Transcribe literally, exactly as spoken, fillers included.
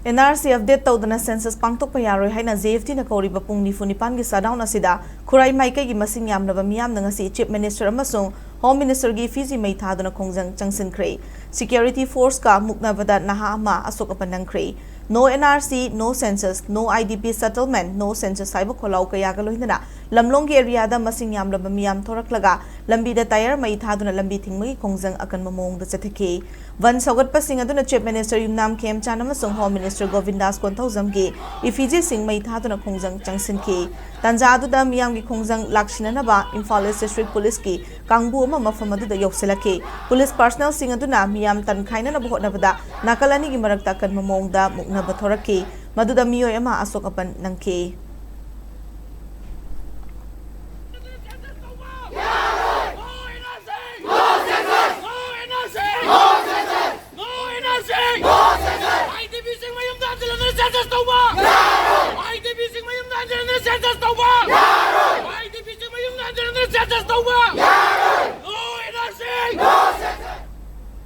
And R C update ꯇꯧꯗꯅ census ꯄꯥꯡꯊꯣꯛꯄ ꯌꯥꯔꯣꯏ ꯍꯥꯏꯅ ꯖꯦ ꯑꯦꯐ ꯇꯤꯅ ꯀꯧꯔꯤꯕ ꯄꯨꯡ ꯅꯤꯐꯨ ꯅꯤꯄꯥꯟꯒꯤ ꯁꯠꯗꯥꯎꯟ ꯑꯁꯤꯗ ꯈꯨꯔꯥꯏ ꯃꯥꯏꯀꯩꯒꯤ ꯃꯁꯤꯡ ꯌꯥꯝꯂꯕ ꯃꯤꯌꯥꯝꯅ ꯉꯁꯤ ꯆꯤꯐ ꯃꯤꯅꯤꯁꯇꯔ ꯑꯃꯁꯨꯡ ꯍꯣꯝ ꯃꯤꯅꯤꯁꯇꯔꯒꯤ ꯏꯐꯤꯖꯤ ꯃꯩ ꯊꯥꯗꯨꯅ ꯈꯣꯡꯖꯪ ꯆꯪꯁꯤꯟꯈ꯭ꯔꯦ꯫ ꯁꯤꯀ꯭ꯌꯨꯔꯤꯇꯤ ꯐꯣꯔꯁꯀ ꯃꯨꯛꯅꯕꯗ ꯅꯍꯥ ꯑꯃ ꯑꯁꯣꯛ ꯑꯄꯟ ꯅꯪꯈ꯭ꯔꯦ꯫ No N R C, no census, no I D P settlement, no census ꯍꯥꯏꯕ ꯈꯣꯜꯂꯥꯎ ꯀꯌꯥꯒ ꯂꯣꯏꯅꯅ ꯂꯝꯂꯣꯡꯒꯤ ꯑꯦꯔꯤꯌꯥꯗ ꯃꯁꯤꯡ ꯌꯥꯝꯂꯕ ꯃꯤꯌꯥꯝ ꯊꯣꯔꯛꯂꯒ ꯂꯝꯕꯤꯗ ꯇꯥꯌꯔ ꯃꯩ ꯊꯥꯗꯨꯅ ꯂꯝꯕꯤ ꯊꯤꯡꯕꯒꯤ ꯈꯣꯡꯖꯪ ꯑꯀꯟꯕ ꯃꯑꯣꯡꯗ ꯆꯠꯊꯈꯤ꯫ ꯕꯟ ꯁꯧꯒꯠꯄꯁꯤꯡ ꯑꯗꯨꯅ ꯆꯤꯐ ꯃꯤꯅꯤꯁꯇꯔ ꯌꯨꯝꯅꯥꯝ ꯈꯦꯝꯆꯥꯟ ꯑꯃꯁꯨꯡ ꯍꯣꯝ ꯃꯤꯅꯤꯁꯇꯔ ꯒꯣꯕꯤꯟꯗꯥꯁ ꯀꯣꯟꯊꯧꯖꯝꯒꯤ ꯏꯐꯤꯖꯤꯁꯤꯡ ꯃꯩ ꯊꯥꯗꯨꯅ ꯈꯣꯡꯖꯪ ꯆꯪꯁꯤꯟꯈꯤ꯫ ꯇꯥꯟꯖꯥ ꯑꯗꯨꯗ ꯃꯤꯌꯥꯝꯒꯤ ꯈꯣꯡꯖꯪ ꯂꯥꯛꯁꯤꯟꯅꯅꯕ ꯏꯝꯐꯥꯜ ꯏꯁ ꯗꯤꯁꯇ꯭ꯔꯤꯛ ꯄꯨꯂꯤꯁꯀꯤ ꯀꯥꯡꯕꯨ ꯑꯃ ꯃꯐꯝ ꯑꯗꯨꯗ ꯌꯧꯁꯤꯜꯂꯛꯈꯤ꯫ ꯄꯨꯂꯤꯁ ꯄꯥꯔꯁꯅꯦꯜꯁꯤꯡ ꯑꯗꯨꯅ ꯃꯤꯌꯥꯝ ꯇꯟꯈꯥꯏꯅꯅꯕ ꯍꯣꯠꯅꯕꯗ ꯅꯥꯀꯜ ꯑꯅꯤꯒꯤ ꯃꯔꯛꯇ ꯑꯀꯟꯕ ꯃꯑꯣꯡꯗ ꯃꯨꯛꯅꯕ ꯊꯣꯔꯛꯈꯤ꯫ ꯃꯗꯨꯗ ꯃꯤꯑꯣꯏ ꯑꯃ ꯑꯁꯣꯛ ꯑꯄꯟ ꯅꯪꯈꯤ꯫ IDPꯁꯤꯡ ꯃꯌꯨꯝꯗ ꯍꯟꯖꯤꯜꯂꯗꯨꯅ ꯁꯦꯟꯁꯁ ꯇꯧꯕ! IDPꯁꯤꯡ ꯃꯌꯨꯝꯗ ꯍꯟꯖꯤꯜꯂꯗꯨꯅ ꯁꯦꯟꯁꯁ ꯇꯧꯕ! IDPꯁꯤꯡ ꯃꯌꯨꯝꯗ ꯍꯟꯖꯤꯜꯂꯗꯨꯅ ꯁꯦꯟꯁꯁ ꯇꯧꯕ!